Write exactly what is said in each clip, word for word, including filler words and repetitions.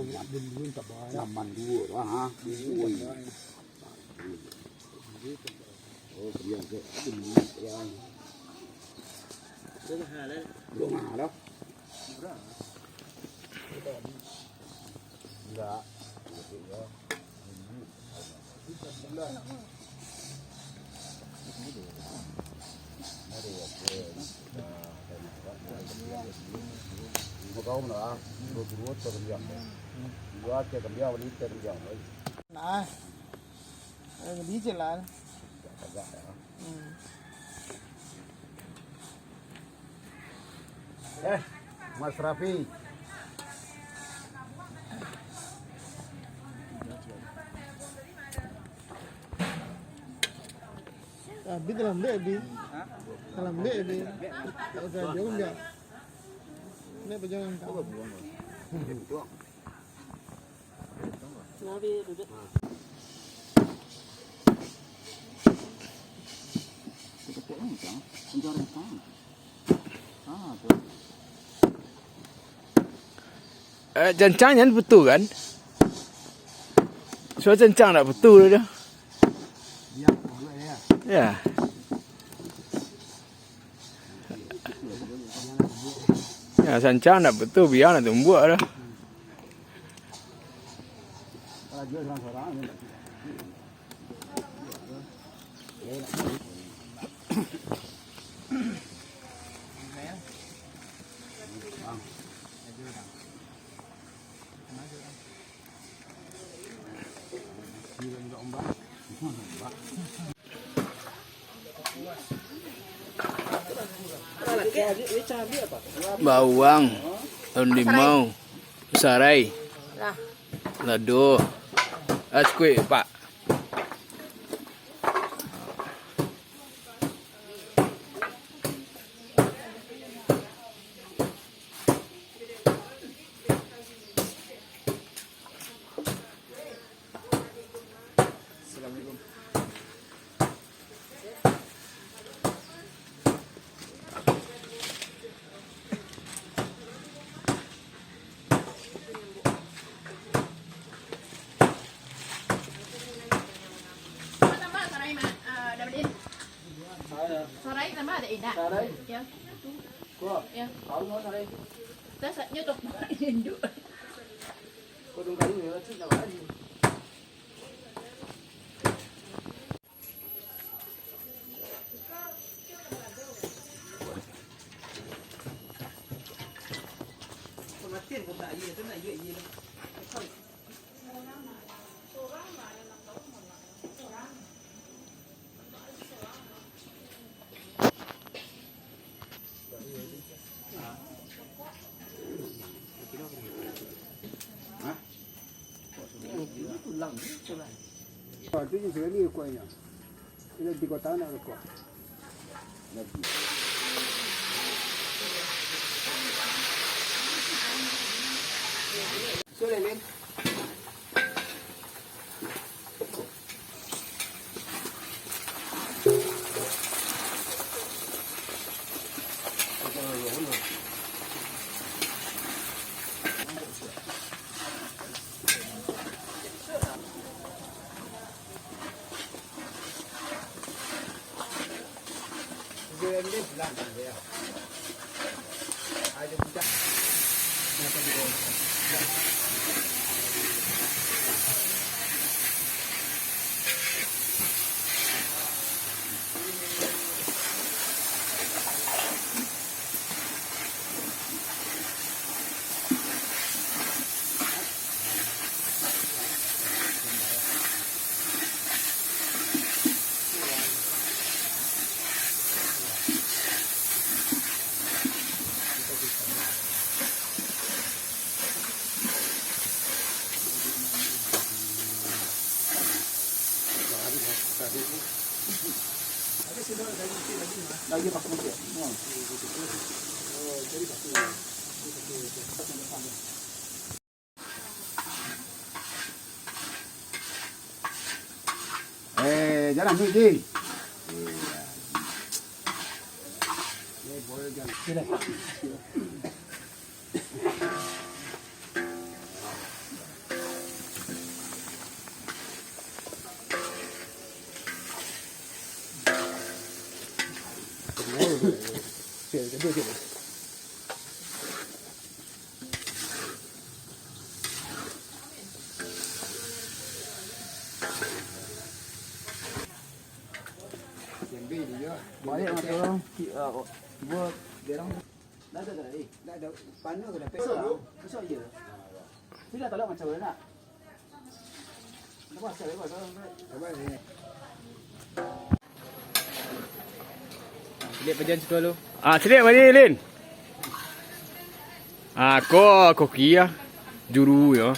Nyaman duo lah, ha. Ui. Oh, keriang ke. Aduh, ya. Belum mahal, eh? Belum mahal, dah. Enggak. Kau lah, dua puluh watt keriang. Dua keriang, beli keriang. Nah. Eh, di jalan. Hmm. Eh, Mas Rafi. Abi terlambek, Abi. Terlambek, Abi. Tak usah jauh, enggak. Ini pejalan kaki. Eh, cancang jan putu kan? So cancang nak putu tu. Ya. Ya, cancang nak putu, bia nak tumbuak dah. Bawang, daun limau, sarai, lado, ah, sakuik, Pak. Tambah sarai, Mak. Ah, dah beli. Sarai tambah ada indah. Sarai. Ya. Kuah. Ya. Tahu mau sarai? Rasanya tu induk. Kodong kayu ya, cik nak lagi. Hah? Itu je sekali rokoknya. Ini tiga tahun nak rokok. Lagi. Sudah, Lin. Eh, jalan dulu, Ji. Balik masuk orang, ki-, ah, oh, buat dia orang. Dah ada, dah ada. Eh, dah ada. Panas dah. Besok, besok iya. Sudah tolong macam mana nak? Apa asal, apa asal? Apa ni? Ciliak pajan situ lu. Ah, ciliak balik, Lin. Ah, ko, ko kia. Juru yo.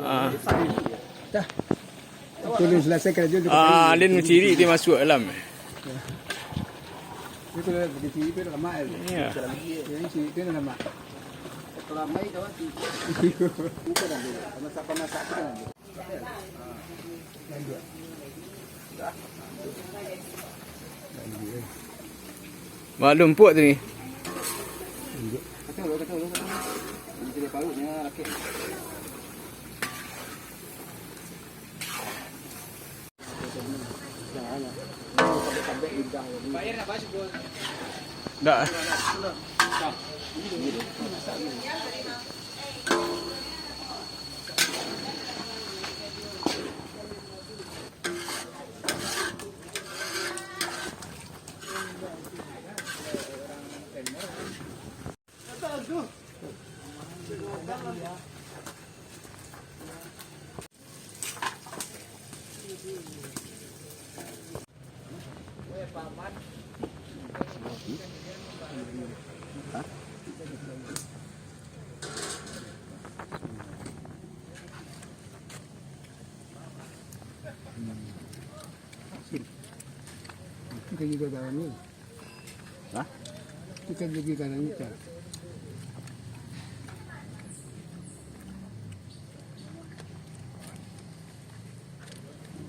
Ah. Dah. Tolong selesai kerja dulu. Ah, Lin manciri dia masuk dalam. Dia kalau pergi ciri tu dah lama, eh. Iya. Yang ciri tu dah lama. Kalau ramai kawan tu. Bukan dah dulu. Sama siapa masak tu kan. Maklum puak tu ni. Ndak. Bukan juga dalam ni. Hah? Bukan juga dalam ni, kan?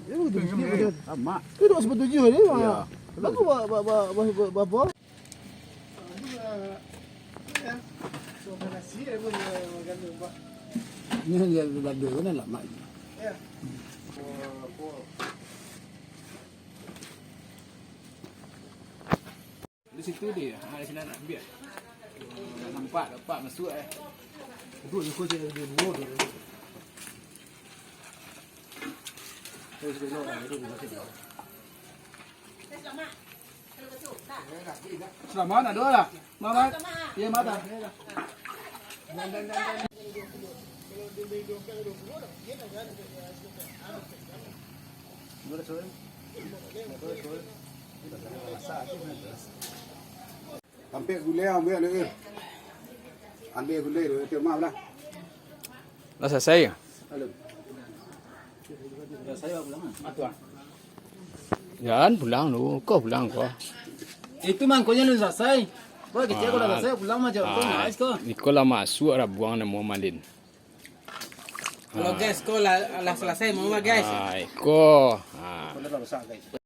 Ya, betul. Lama. Itu dua ribu tujuh ni, Mak. Iya. Aku ba-, ba-, ba-, ba-, ba-, ba-, Ini dia dado kan lama. Di situ dia, ha, di sini nak ambil. Nampak, nampak masuk, eh. Duduk, duduk je, duduk, duduk. Terus duduk, duduk, duduk. Selamat, ada lah. Mama, iya, mata. Sampai gulai ambil dulu. Ambil gulai dulu, tu maaf lah. Lah selesai ya? Halo. Dah saya pulang ah. Jan pulang lu, kau pulang kau. Itu mangkonyo lu selesai. Kau kecil kau dah selesai pulang macam tu, nice kau. Iko lah masuk lah buang namo Malin. Kalau guys, kau lah, lah selesai mau mah guys. Ah, iko. Ah. Kau dah besar guys.